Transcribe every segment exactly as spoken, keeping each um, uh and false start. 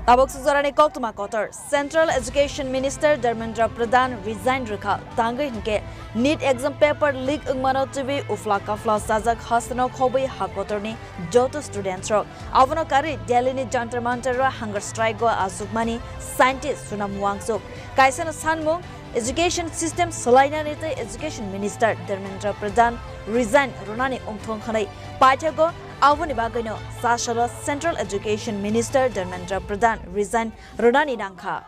Tabuk sukjorani koktwma kotor, Central Education Minister Dharmendra Pradhan resign rwkha, tangwi hinkhe NEET exam paper leak wngmano twiwi ufla kafla sajak hasteno khobwi ha kotorni joto students rok. Abono karwi Delhi ni Jantar Mantar o hunger strike o achukmani scientist Sonam Wangchuk. Kaisano sanmung, Education system swlainani tei Education Minister Dharmendra Pradhan resign rwnani wngthong hwnwi paithago, aboni bagwino sasalo Central Education Minister Dharmendra Pradhan resign rwnani nangkha.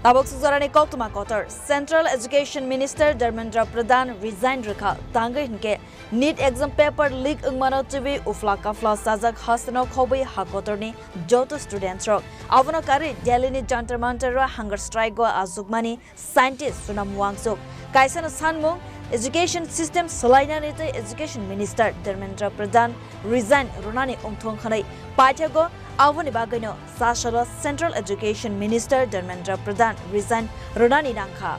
Tabuk sukjorani koktwma kotor, Central Education Minister Dharmendra Pradhan resign rwkha, tangwi hinkhe NEET exam paper leak wngmano twiwi ufla kafla sajak hasteno khobwi ha kotorni joto students rok. Abono karwi Delhi ni Jantar Mantar o hunger strike o achukmani scientist Sonam Wangchuk. Kaisano sanmung, Education system swlainani tei Education Minister Dharmendra Pradhan resign rwnani wngthong hwnwi paithago, aboni bagwino sasalo Central Education Minister Dharmendra Pradhan resign rwnani nangkha.